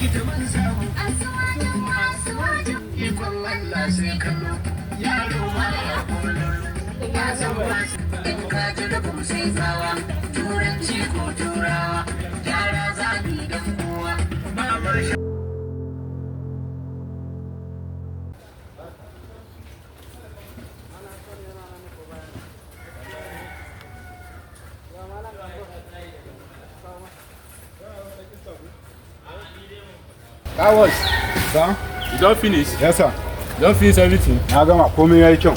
Ita mun samu. Ikon Allah sai kallo. Yaro ma ya kololo. Ya san ba in ka ji rabu sai tsawa. Turanci ko turawa. Gyara zabi don kowa. Ba ma That was. Sir? You don finish? Yes, sir. You don finish everything? Na gama, komai yayi kyau.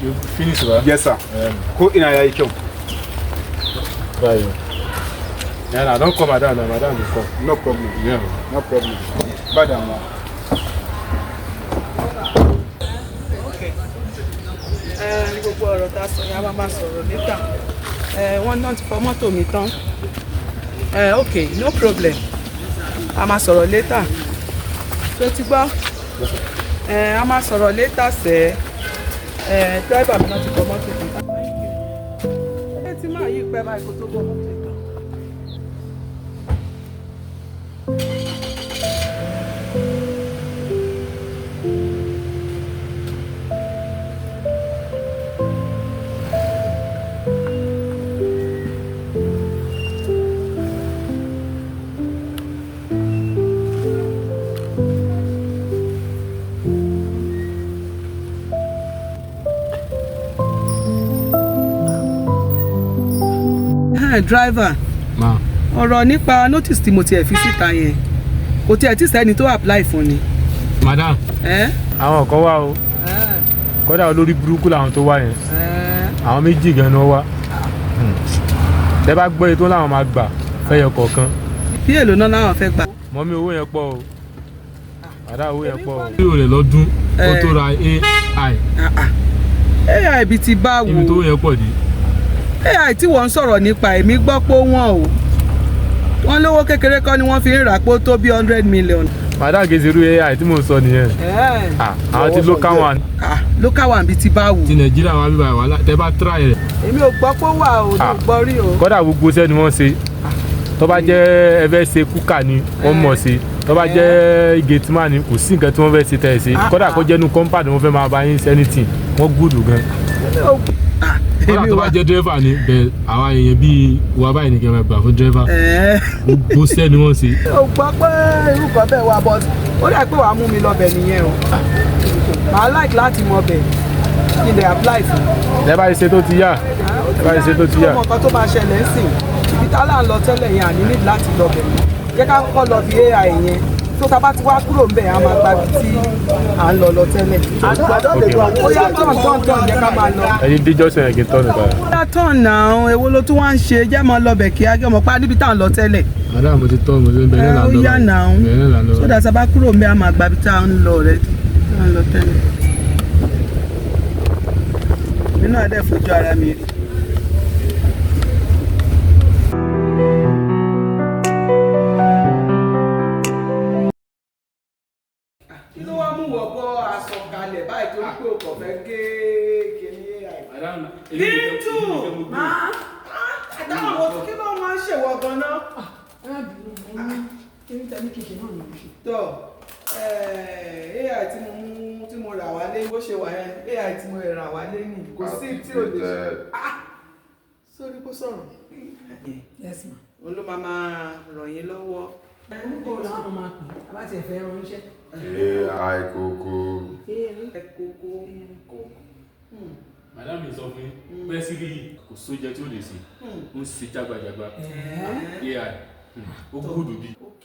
You finish ba? Yes, sir. Ko ina yayi kyau. Bye. Yeah, I don call madam na madam dey come. No problem. Yeah. No problem. Ba damuwa. Gbogbo ọ̀rọ̀ tá a sọ yẹn, a máa máa sọ̀rọ̀ níta. Wọ́n náà ti fọ mọ́tò mi tán. Ok, no problem, a máa sọ̀rọ̀ later. Tó ti gbọ́? A máa sọ̀rọ̀ later sẹ́. Driver mi náà ti fọ mọ́tò tán. Thank you. Ẹ ti máa yí pẹ́ báyìí kó tó bọ́ mọ́tò tán. Driver. Ma. Ọ̀rọ̀ nípa notice tí mo tiẹ̀ fi síta yẹn, kò tiẹ̀ tí sẹ́ni tó apply fún ni. Madam. Eh? Àwọn kan wá o. Kódà olórí burúkú làwọn tó wá yẹn. Eh? Àwọn méjì gan ni wọ́n wá. Tẹ́ bá gbọ́ èyí tó láwọn máa gbà fẹ́yọ kọ̀ọ̀kan. Bí èlò náà làwọn fẹ́ gbà? Mọ́mí, owó yẹn pọ̀ o. Madam, owó yẹn pọ̀ o. Zero rẹ̀ lọ́dún ó tó ra AI. Ah, ah. AI bíi ti báwo? Ibi tó owó yẹn pọ̀ dé. AI tí wọ́n ń sọ̀rọ̀ nípa, èmi gbọ́ pé wọ́n o, wọ́n lówó kékeré kọ́ ni wọ́n fi ń rà pé ó tó bí 100 million. Madam, kì í ṣe irú AI tí mò ń sọ nìyẹn. Ah, àwọn ti local one. Ah, local one bíi ti báwo? Ti Nàìjíríà wà bíbá wàhálà tẹ́ bá try rẹ̀. Èmi ò gbọ́ pé ó wà o, Ah. ló gbọ́ rí o. Kódà gbogbo iṣẹ́ ni wọ́n ṣe. Tó bá jẹ́ ẹ fẹ́ ṣe cooker ni, wọ́n mọ̀ ṣe. Tó bá jẹ́ gateman ni, kò sí nǹkan tí wọ́n fẹ́ ṣe tẹ́ ẹ ṣe. Kódà kó jẹ́ inú compound wọ́n fẹ́ máa bá yín ṣe anything, wọ́n good gan. Èmi ò ah, Kódà èmi tó bá wà. jẹ́ driver ni, bẹ́ẹ̀ àwa èèyàn bíi wa báyìí ni kẹ́ máa gbà fún driver. Gbogbo iṣẹ́ ni wọ́n ṣe. Èmi ò gbọ́ pé irú kan bẹ́ẹ̀ wà, but ó dà pé wàá mú mi lọ bẹ̀ nìyẹn o. Màá like láti mọ bẹ̀ kí n lè apply fún. Tẹ́ bá ti ṣe tó ti yá. Tẹ́ bá ti ṣe tó ti yá. Ó mọ nǹkan tó máa ṣẹlẹ̀ ń sìn, ibi tá là ń lọ tẹ́lẹ̀ yẹn, àní ní láti lọ bẹ̀. Jẹ́ ká kọ́kọ́ lọ bí AI yẹn, tó tá bá ti wá kúrò ńbẹ̀, á máa gba ibi tí à ń lọ lọ tẹ́lẹ̀. Ó yá, tán tán tán, jẹ́ ká máa lọ. Ẹ ti dé junction yẹn, kí n tọ́nu padà. Ó yá, tán náà. Èwo ló tún wá ń ṣe? Jẹ́ máa lọ bẹ̀ kíá, kí ọmọ pa níbi tá à ń lọ tẹ́lẹ̀. Madam, mo ti tọ́, mo ti ń bẹ̀ náà là ń Ó lọ. yá náà. Bẹ̀ náà là ń lọ. Sódà tá a bá kúrò ńbẹ̀, á máa gba ibi tá à ń lọ rẹ̀, tá à ń lọ tẹ́lẹ̀. Èmi náà dẹ̀ fojú ara mi rí. Kí ló wá mú wọ bọ́ aṣọ kalẹ̀ báyìí torí pé o kò fẹ́ gé kíní AI? Madam, Bíntù! Àtàwọn ọmọ, kí ló máa ń ṣèwọ gan-an? Tọ́ AI tí mo mú, tí mo rà wálé, bó ṣe wà yẹn, AI tí mo rà wálé nì, kò sí tí ò lè ṣe. Ah! Sórí kó sọ̀rọ̀. Yes, ma. Òun ló máa máa ràn yín lọ́wọ́. Orúkọ làwọn máa pè é bá tiẹ̀ fẹ́ ránṣẹ́? AI kókó. Ẹ kókó. Madam, mi sọ fún yín pé sírí yìí kò sóúnjẹ tí ó lè ṣe, ó ń ṣe jágbajàgba. AI ó good bí. Ok,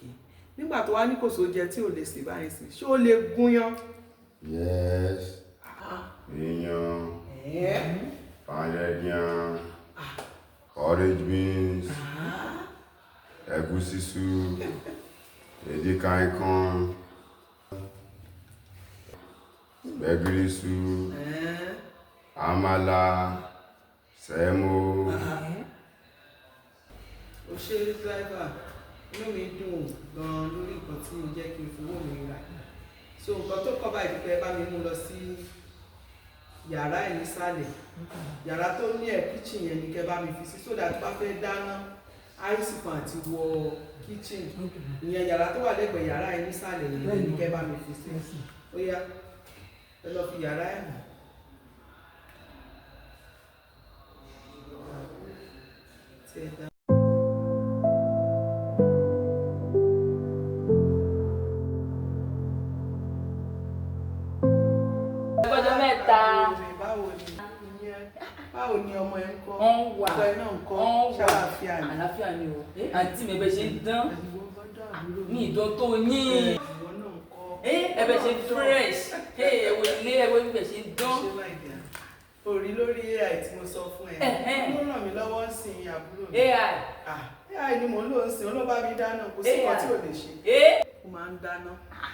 nígbà tó wá ní kò sóúnjẹ tí ò lè sè báyìí sí, ṣé ó lè gúnyán? Yes. Iyán, pounded yam, porridge beans, ẹ̀gúsí soup, edikaikong, gbẹ̀gìrì soup, àmàlà, semo. O ṣe, driver. Inú mi dùn gan-an lórí nǹkan tí o jẹ́ kí n fowó mi rà. So nǹkan tó kọ́ báyìí pé ẹ bá mi mú lọ sí yàrá ẹ̀ nísàlẹ̀, yàrá tó ní ẹ̀, kitchen yẹn ni kẹ́ bá mi fi sí, so that bá fẹ́ dáná, Ice fan ti wọ kitchen. Ìyẹn yàrá tó wà lẹ́gbẹ̀ẹ́ yàrá ẹ nísàlẹ̀ yẹn ní kẹ́ bá mi fi sí. Ó yá, ẹ lọ fi yàrá ẹ̀ hàn. Tí ẹ dá. Ọjọ́ mẹ́ta. Báwo ni ìyẹn, báwo ni ọmọ ẹ ń kọ́? Wọ́n wà. Ọkọ ẹ náà ń kọ́? Wọ́n wà. Ṣàlàáfíà ni? Àlàáfíà ni o. Àǹtí mi, ẹ bẹ ṣe ń dán. Ìwọ gbọ́dọ̀ àbúrò Mi ìdán tó yín. Ìwọ náà ń kọ́? Ẹ bẹ ṣe fresh. Ẹ wo ilé, ẹ wo bí bẹ ṣe ń dán. Ṣé my dear? Orí lórí AI tí mo sọ fún ẹ. Ẹ̀hẹ́n. Ló ràn mí lọ́wọ́ sí i, àbúrò mi. AI. Ah, AI ni mò ń lò ń sìn, ó ló bá mi dáná, kò sí nǹkan tí ò lè ṣe. Ó máa ń dáná,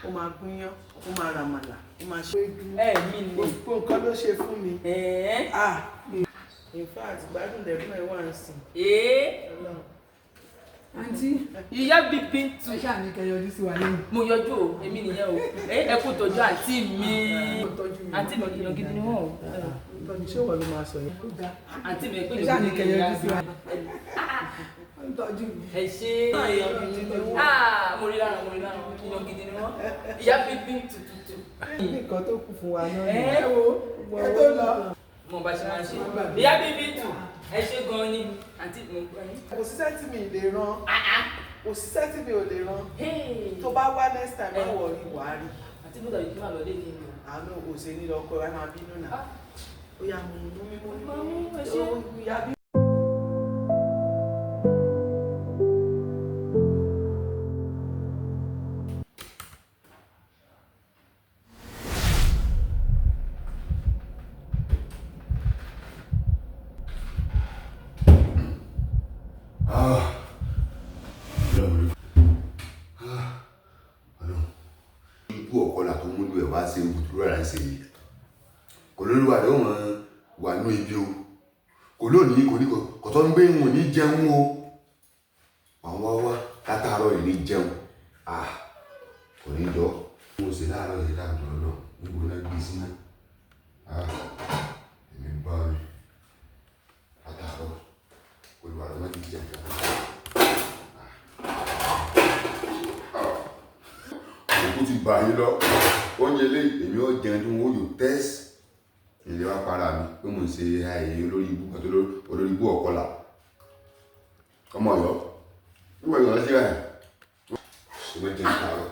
ó máa gúnyán, ó máa ràmàlà, ó máa ṣe ewédú. Ẹ mi ni. Gbogbo nǹkan ló ṣe fún mi. Ẹ̀ẹ́. Ah, in fact, gbádùn dẹ̀gbọ́n ẹ̀ wá ń sìn. Ee. Ọlọ́run. Àǹtí, Ìyá bíbí tù. ẹ ṣáà ní kẹ́ yọjú sí wa lẹ́yìn. Mo yọjú o, èmi nìyẹn o. Ẹ kú tọ́jú àǹtí mi. Tọ́jú mi. Àǹtí mi, èèyàn gidi ni wọ́n o. Tọ́jú, ṣé ìwọ ló máa sọ yẹn? Ó ga. Àǹtí mi, ẹ pé Ẹ ṣáà ní èèyàn kẹ́ gidi ni yọjú sí wa. wọ́n. Ó ń tọ́jú mi. Ẹ ṣe èèyàn gidi ni wọ́n. Ah, mo rí lára, mo rí lára wọn. Èèyàn gidi ni wọ́n. Ìyá bíbí tututu. Ní nǹkan tó kù fún wa náà Ẹ nìyẹn. Ẹ wo, ẹ tó lọ. Mo bá ṣe máa ń ṣe. Ìyá bíbí tù. Ẹ ṣe gan ni. Àǹtí mi, mo gbọ́ yín. Kò síṣẹ́ tí mi lè rán. Kò síṣẹ́ tí mi ò lè rán. Hey. Tó bá wá next time, má wọrí, wàá rí. Àǹtí mi, dàbí kí n máa lọ lé ní mi o. Àánú kò ṣe ní lọkọ ẹ máa bínú náà. Ó yá, mú mú mú mú. Mo mú, ẹ ṣé. Ó yá bí. Ah, Ọlọ́run. Ah, Ọlọ́run. Ikú ọ̀kọlà tó múlò ẹ̀ wá ṣe wùtúrú ara ń ṣe yìí. Kò lóluwà ló wọ̀n wà nú ibi o. Kò lónìí kò ní kò tó ń gbé wọn ní jẹun o. Àwọn wá wá látàárọ̀ yìí ní jẹun. Ah, kò ní jọ. Mo ṣe láàárọ̀ yìí láàárọ̀ lọ. Níbo ló gbé sí náà? Ah, èmi bá mi. Látàárọ̀. Olúwa ló má ti jẹun kankan. Òkú ti bà yín lọ oúnjẹ lé, èmi ó jẹun tí wọn ó yò tẹ́sì ilé wa para mi pé mò ń ṣe àìyè olórí ibú kan tó olórí ibú ọ̀kọlà ọmọ Ọ̀yọ́ nígbà yọ̀ sí ẹ̀ ṣe mọ́ jẹun káàárọ̀.